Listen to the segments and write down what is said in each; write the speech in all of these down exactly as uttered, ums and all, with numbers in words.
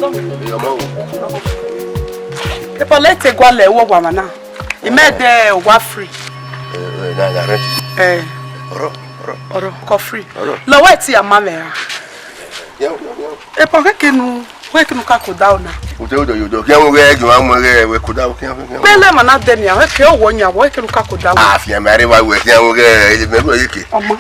Your mom. People, let's take one, like, what woman now. He made the one free. Eh, eh, na, na rent. Eh. Oro, oro. Oro, ko free. Oro. Lo, wait, your mama. Yo, yo, yo. Epa, wẹ kenu, wẹ kenu ka koda una. Ude, ude, ude. Kẹ wo ghe, ghe, wa mu ghe, wẹ koda, kẹ, kẹ. Pele ma na de ni, wẹ ke wo nya, wẹ kenu ka koda una. Ah, fian, mẹ re wa wẹ, kẹ wo ghe, e mẹ ru ye ke. Ọmọ.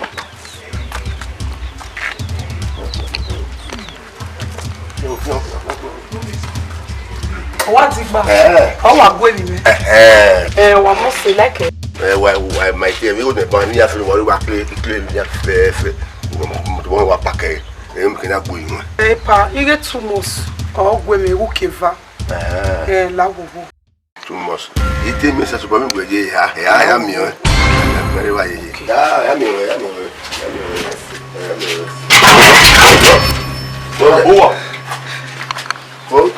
Ọ wa digba. Eh. Ọ wa gu emwi mwẹ. Eh, eh. Eh, wa must like it. Eh, wa, wa, my dear, mi wo ne ba ni ya fi wa, wa kle, kle ni ya fe, fe. Mo, mo, mo wa pack e. Eh, mi kina gbe yin. Eh, pa, ighe two months. Ọ gu emwi wu keva. Eh. Eh, la wo wo. Two months. It take me sense, but mi gbe ye ya, ya, ya mi o. Very well, ye. Ya, ya mi o, ya mi o, ya mi o, ya mi o. Owa. O.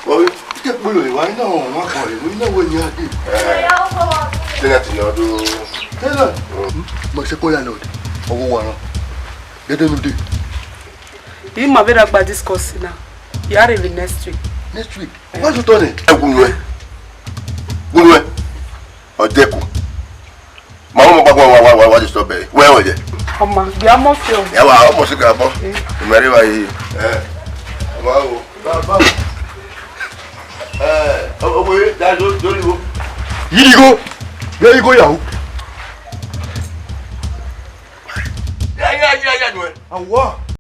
O. Ite kpolo iwa ina o, wa ko e, ina wo ni ade. Eh. Tena ti no do. Tena. Mo se ko ya lord. Owo wa no. Dede nu de. Ima vbe ra gba discuss na. Ya rre vbe next week. Next week. What's your turn? Ẹ gu nuẹ. Gu nuẹ. Ọdẹku. Ma wo mo gbagba wa, wa, wa, wa disturb ẹ. Wẹ wẹ jẹ. Ọmọ, bia mọ fi o. Ya wa, ọmọ si ka bọ. Eh. Mẹrẹ wa yi. Eh. Wa o. Ba, ba. Eh, o, o, we, da, do, do, do. Yi go. Ye yi go ya o. Ya, ya, ya, ya, nuẹ. Awa.